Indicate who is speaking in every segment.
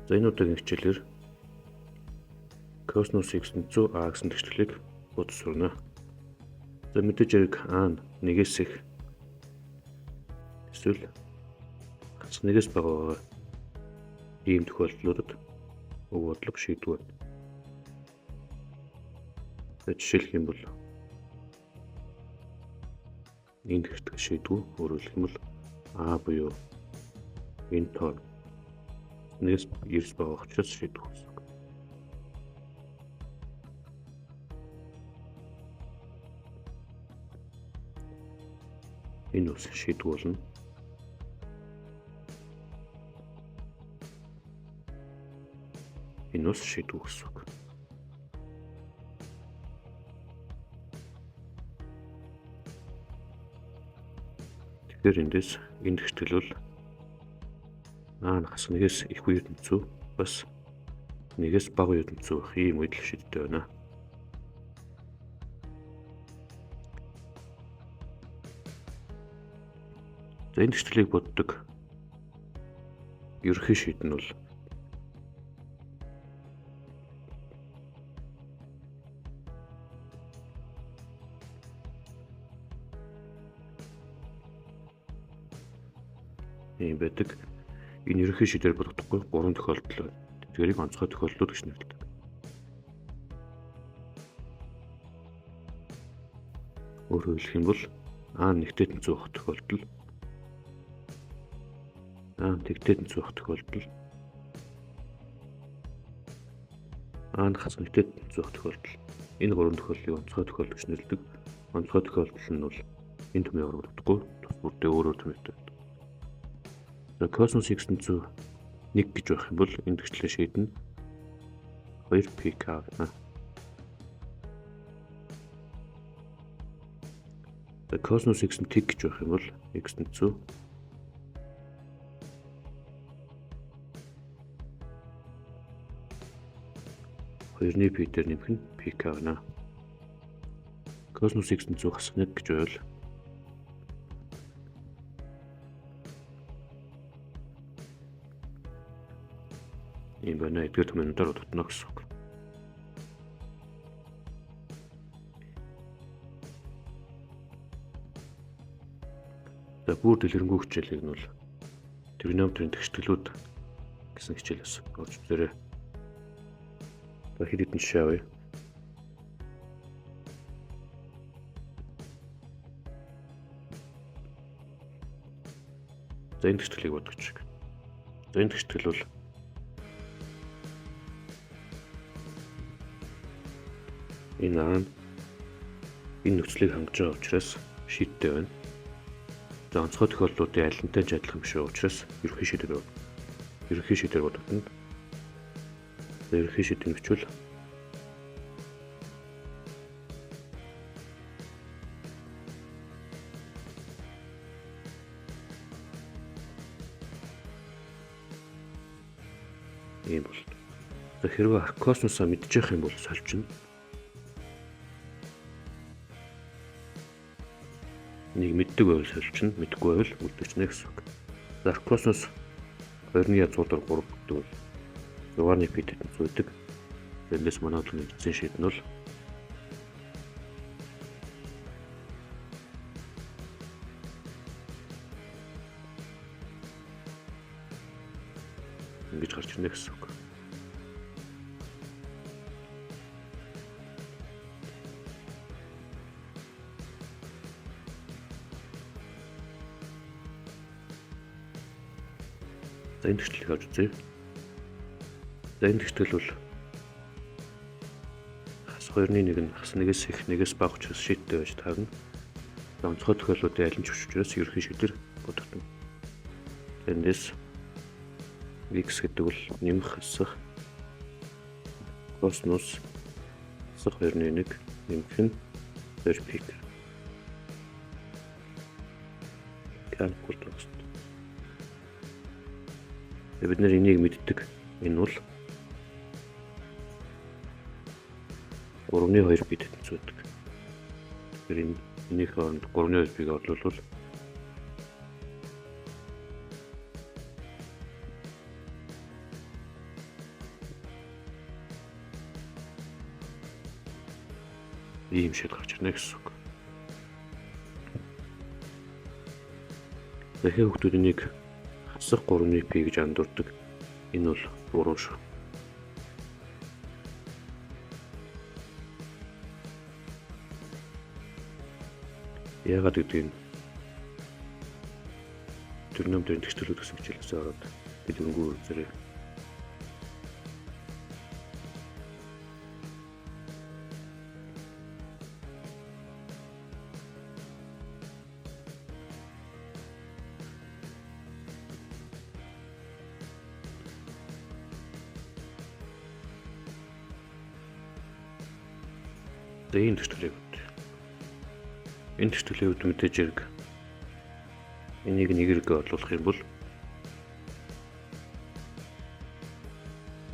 Speaker 1: За энэ удаагийн хичээлээр косинус x тэнцүү a гэсэн тэгшгэлийг бодож сурна. За мэдээж хэрэг a нь нэгээс их эсвэл хасах нэгээс бага байгаа ийм тохиолдлуудад уг бодлого шийдвэ байна. За жишээлх юм бол энэ тэгшдэг шийдвэ, өөрөөр хэлэх юм бол a буюу энэ тоо нэгээс 9 бага учраас шийдвэ гэсэн үг. Энэ бас шийдвэ болно. Энэ бас шийдвэ гэсэн үг. Тэгэхээр эндээс энэ тэгштгэл бол а хасах нэгээс их үе тэнцүү бас нэгээс бага үе тэнцүү байх ийм үед л шийдтэй байна. За энэ тэгшгэлийг боддог ерөнхий шийд нь бол ийм байдаг. Энэ ерөнхий шийдээр бодогдохгүй гурван тохиолдол байна. Тэдгээрийг онцгой тохиолдлууд гэж нэрлэдэг. Өөрөөр хэлэх юм бол а нэгтэй тэнцүү байх тохиолдол, а тэгтэй тэнцүү байх тохиолдол, а хас нэгтэй тэнцүү байх тохиолдол. Энэ гурван тохиолдлыг онцгой тохиолдол гэж нэрлэдэг. Онцгой тохиолдол нь бол энэ түмээ орогдохгүй, тус бүрдээ өөр өөр түмээтэй. За косинус x тэнцүү 1 гэж байх юм бол энэ тэгшлээ шийднэ 2 pk байна. За косинус x нь тэг гэж байх юм бол x тэнцүү 2-ны p дээр нэмэх нь pk байна. Косинус x тэнцүү хасах 1 гэж байвал ийм байна. Эдгээр түмэнүүдээр бодогдно гэсэн үг. За бүр дэлгэрэнгүй хичээлийг нь бол тригонометрийн тэгшгэлүүд гэсэн хичээлээс орж үзээрэй. За хэд хэдэн жишээ авъя. За энэ тэгшгэлийг бодгоч. За энэ тэгштгэл бол энэ аа энэ нөхцөлийг хангаж байгаа учраас шийдтэй байна. За онцгой тохиолдлуудын алинтай ч адилхан биш байгаа учраас ерөнхий шийдвэр бодогдоно. За ерөнхий шийдвэр бичвэл ийм бол. За хэрвээ косинусаа мэдчих юм бол сольчихно. Нэг мэддэг байвал сольчихно, мэдэхгүй байвал үлдээчнэ гэсэн үг. За косинус 2-ны язгуур 3 гэдэг бол 6-ны пи тэнцүү байдаг. Эндээс манай төлөвийн эцсийн шийд нь бол ингэж гарч ирнэ гэсэн үг. За энэ тэгшлийг авч үзье. За энэ тэгштгэл бол хас 2-ны 1 нь хас нэгээс их нэгээс бага учраас шийдтэй байж таарна. За онцгой тохиолдлуудын аль нь ч учраас ерөнхий шийдвэр бодогдоно. Эндээс x гэдэг бол нэмэх хасах косинус хасах 2-ны 1 нэмэх нь 2 пи. Калькулятор. Бид нэр энийг мэддэг. Энэ бол 3-ны 2 пи тэнцүү байдаг. Тэгэхээр энэ энийхээ оронд 3-ны 2 пи-г орлуулвал Ийм шид гарч ирнэ гэсэн үг. Тэгэхээр хүмүүс энийг хасах 3-ны пи гэж андуурдаг. Энэ бол буруу шүү. Яагаад гэдгийг триномын тэгш төлөвлөлт гэсэн хичээлээсээ ороод бид өнгөө үзээрэй. За ийм тэгш төлөвийг үт. Энэ тэгш төлөвүүд мэдээж хэрэг энийг нэг хэрэг орлуулах юм бол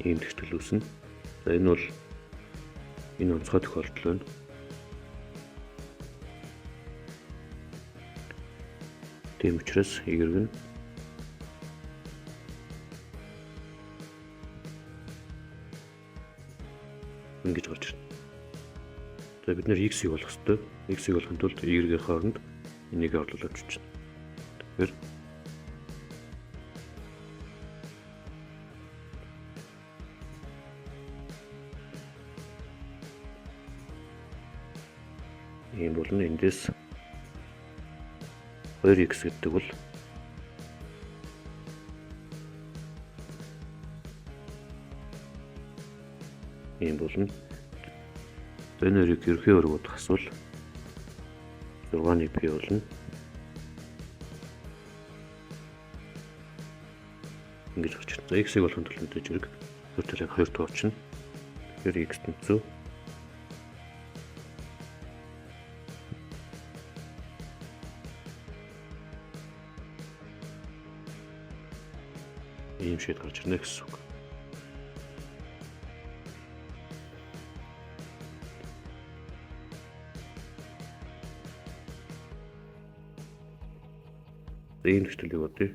Speaker 1: ийм тэгш төлөв үүснэ. За энэ бол энэ онцгой тохиолдол байна. Тийм учраас y нь ингэж гарч ирнэ. За бид нэр x-ийг олох ёстой. X-ийг олохын тулд y-ийн хооронд энийг орлуулж авчирна. Тэгэхээр ийм болно. Эндээс 2x гэдэг бол ийм болно. Энэ хоёрыг ерөнхий өргөд хасвал 6-ны пи болно. Ингэж гарч ирнэ. За x-ийг олохын тулд мэдээж хэрэг хоёр талыг 2 тоочно. Тэгэхээр x тэнцүү ийм шид гарч ирнэ гэсэн үг. Ийм төслийг бодъё.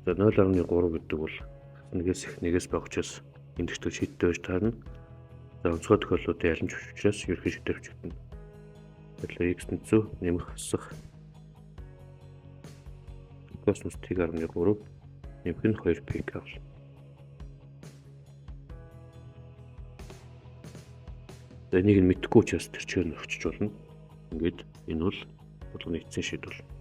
Speaker 1: За 0.3 гэдэг бол нэгээс их нэгээс бага учраас энэ төсөл шийдтэй байж таарна. За онцгой тохиолдлуудын аль нь ч учраас ерөнхий шийдвэр бичигдэнэ. Тэгэхээр x тэнцүү нэмэх хасах косинус 1.3 нэмэх нь 2 пи болно. За энийг нь мэдэхгүй учраас тэр чигээр нь өгчөж болно. Ингээд энэ бол болгоны эцсийн шийдвэр.